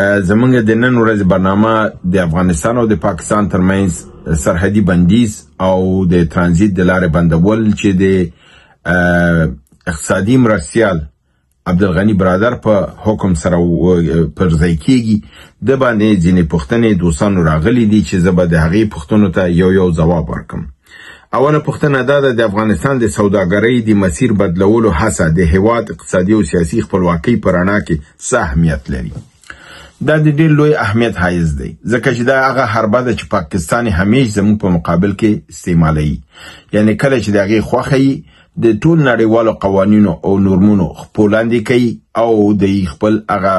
زمونږ د نن ورځې برنامه د افغانستان او د پاکستان ترمنځ سرحدي بندیز او د ترانزیت د لارې بندول چې د اقتصادي مرستیال عبدالغني برادر په حکم سره پر ځای کیږي، د باندې ځینې پوښتنې دوستانو راغلي دي چې زه به د هغې پوښتنو ته یو یو ځواب ورکم. اوله پوښتنه دا ده، د افغانستان د سوداګرۍ د مسیر بدلولو هڅه د هیواد اقتصادي او سیاسي خپلواکۍ په رڼا کې څه اهمیت لري؟ دا د ډېر لوی اهمیت حایز دی، ځکه چې دا هغه حربه ده چې پاکستان همیش زموږ په مقابل کې استعمالوي. یعنی کله چې د هغې خوښه وي د ټول نړیوالو قوانینو او نورمونو خپو لاندې کوي او د خپل هغه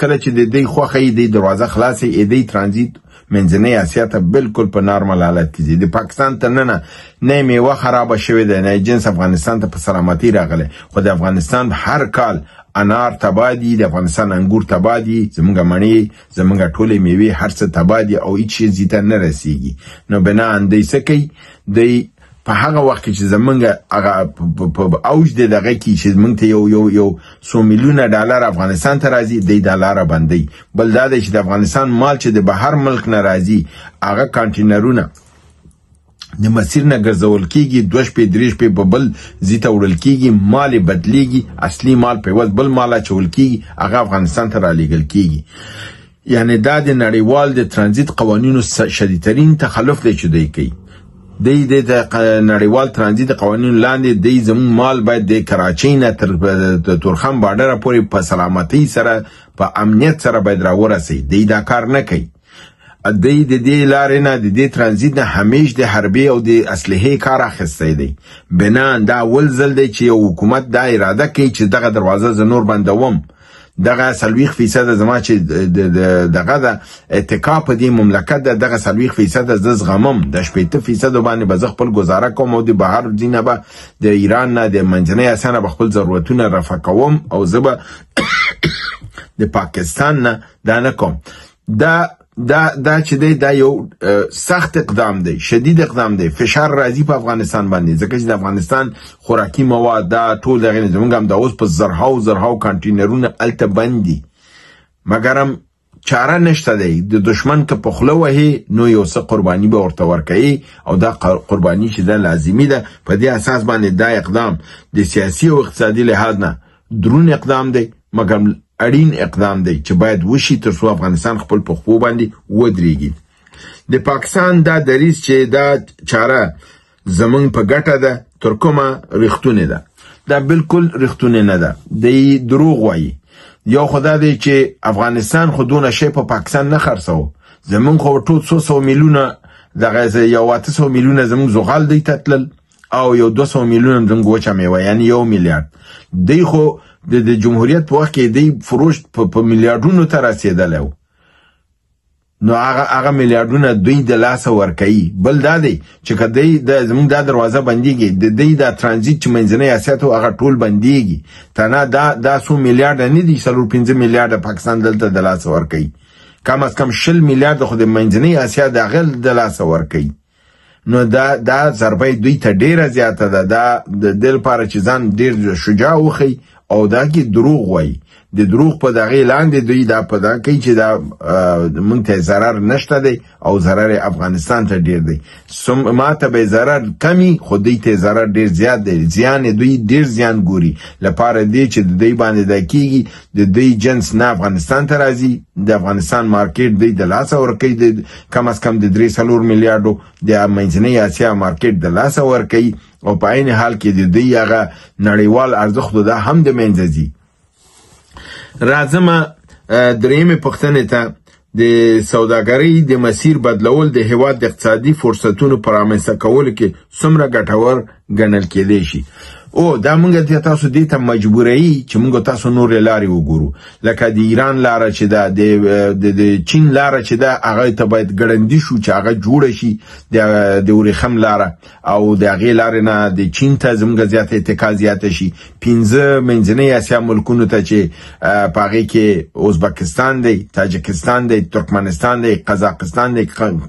کله چې د دوی خوښه وي د دروازه خلاصوي، د ترانزیت منځنۍ اسیا ته بالکل په نارمل حالت کې ځي. د پاکستان ته ننه نه میوه خرابه شوې ده، نه جنس افغانستان ته په سلامتۍ راغلی، خو د افغانستان هر کال انار تباه دي، د افغانستان انګور تباه دي، زموږ مڼې، زموږ ټولې میوې هر څه تباه دي او هیڅ شی ځي ته نه رسیږي. نو بنا دی څه کوي؟ دی په هغه وخت کې چې زمونږ هغه په اوج د دغه کې چې زمونږ ته یو یو یو څو میلیونه ډالر افغانستان ته راځي، دی دا لاره بندوي. بل دا دی چې د افغانستان مال چې د بهر ملک نه راځي هغه کانټینرونه د مسیر نه ګرځول کیږي، 2 شپې 3 شپې په بل ځای ته وړل کیږي، مال یې بدلیږي، اصلي مال په عوض بل مال اچول کیږي، هغه افغانستان ته رالیږل کیږي. یعنی دا د نړیوال د ترانزیت قوانینو شدیدترین تخلف دی چې دوی کوي. دی د نړیوال ترانزیت قوانینو لاندې دی زموږ مال باید د کراچۍ نه تر تورخم بارډره پورې په سلامتۍ سره په امنیت سره باید راورسوي. دی دا کار نه کوي. دی د دې لارې نه د دې ترانزیت نه همیش د حربې او د اسلحې کار اخیستی دی. بنا دا اول ځل دی چې یو حکومت دا اراده کوي چې دغه دروازه زه نور بندوم، دغه 40% زما چې دغه ده اتکا په دې مملکت ده، دغه 40% زه زغمم، د 60% باندې به زه خپل ګزاره کوم او د بهر ځینه به د ایران نه د منځنۍ اسیا نه به خپل ضرورتونه رفع کوم او زه به د پاکستان نه دا نه کوم. دا دا دا چې دی دا یو سخت اقدام دی، شدید اقدام دی. فشار راځي په افغانستان باندې، ځکه چې د افغانستان خوراکي مواد دا ټول دغه زموږ هم دا اوس په زرهاو زرهاو کانټینرونه هلته بند دي، مګرم چاره نشته دی. د دشمن که په خوله وهي نو یو څه قرباني به ورته ورکوي او دا قرباني چې ده لازمي ده. په دې اساس باندې دا اقدام د سیاسي او اقتصادي لحاظ نه درون اقدام دی، مګر اړین اقدام دی چې باید وشي تر څو افغانستان خپل په خپو باندې ودرېږي. د پاکستان دا دریځ چې دا چاره زمونږ په ګټه ده تر کومه رښتونې ده، دا بالکل رښتونې نه ده. دی دروغ وایي. یو خو دا دی چې افغانستان خو دونه شی په پاکستان نه خرڅوو، زمونږ خو ټول څو سوه میلیونه دغه یو 800 میلیونه زمونږ زغال دی ته تلل او یو 200 میلیونه زمونږ وچه میوه، یعنی 1 میلیارد. دی خو د جمهوریت په وخت کې دی فروش په میلیارډونو ته رسېدلی و، نو هغه میلیارډونه دوی د لاسه ورکوي. بل دا دی چې که دی زموږ دا دروازه بندیږي، د دوی دا ترانزیت چې منځنۍ اسیا ته هغه ټول بندیږي، تنها دا څو میلیارډه نه دي، 4-5 میلیارډه پاکستان دلته د لاسه ورکوي، کم از کم 20 میلیارډه خو د منځنۍ اسیا د هغه د لاسه ورکوي. نو دا ضربه دوی ته ډېره زیاته ده. دا د دې لپاره چې ځان ډېر شجاع وښیي او دا کې دروغ وایي، د دروغ په دغې لاندې دوی دا په دا کوي چې دا موږ ته ضرر نشته دی او ضرر افغانستان ته ډېر دی. ما ته به ضرر کمی، خو دوی ته ضرر ډېر زیات دی. زیان دوی ډېر زیان ګوري لپاره دې چې د دوی باندې دا کیږي، د دوی جنس نه افغانستان ته راځي، د افغانستان مارکیټ دوی د لاسه ورکوي، د کم از کم د 3-4 میلیارډو د منځنۍ اسیا مارکیټ د لاسه ورکوي او په عین حال کې د دوی هغه نړیوال ارزښت دا هم د منځه ځي. راځمه درېیمې پوښتنې ته، د سوداګرۍ د مسیر بدلول د هیواد د اقتصادي فرصتونو په رامنځته کولو کې څومره ګټور ګڼل کېدی شي؟ او دا موږ تاسو دې ته مجبوروي چې موږ تاسو نورې لارې وګورو، لکه د ایران لاره چې ده، د چین لاره چې ده، هغه ته باید ګړندي شو چې هغه جوړه شي، د ورېښم لاره، او د هغې لارې نه د چین ته زموږ زیاته اتکا زیاته شي. 5 منځنۍ اسیا ملکونو ته چې په هغې کې ازبکستان دی، تاجکستان دی، ترکمنستان دی، قزاقستان دی،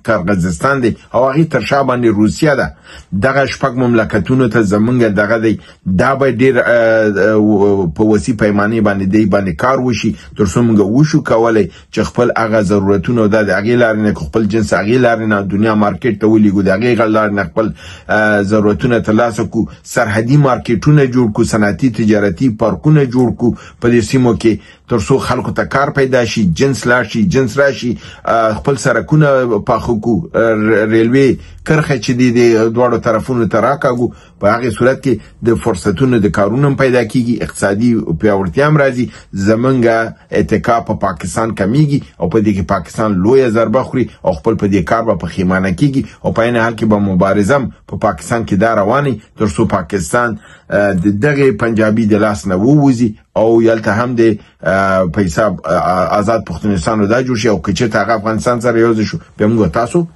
قرغیزستان دی او هغې تر شا باندې روسیه ده، دغه 6 مملکتونو ته زموږ دغه دی. دا به ډیر په وسیع پیمانې باندې دی باندې کار وشي، تر څو موږ وشو کولی چې خپل هغه ضرورتونه دا د هغې لارې نه، خپل جنس هغې لارې نه دنیا مارکیټ ته ولیږو، د هغې لارې نه خپل ضرورتونه ترلاسه کړو، سرحدي مارکیټونه جوړ کړو، صنعتي تجارتي پارکونه جوړ کړو په دې سیمو کې، تر څو خلکو ته کار پیدا شي، جنس لاړ شي، جنس راشي، خپل سرکونه پاخه کړو، ریلوې کرښه چې دی د دواړو طرفونو ته راکاږو. په هغې صورت کې د فرصتونو د کارونو هم پیدا کیږي، اقتصادي پیاوړتیا هم راځي، زمونږ اتکا په پاکستان کمیږي او په دې کې پاکستان لویه ضربه خوري او خپل په دې کار به پښیمانه کیږي. او په عین حال کې به مبارزه هم په پاکستان کې دا روانه تر څو پاکستان د دغې پنجابي د لاس نه ووځي او یلته هم د په حساب آزاد پښتونستان دا جوړ شي. او که چېرته هغه افغانستان سره یو ځای شو، بیا موږ تاسو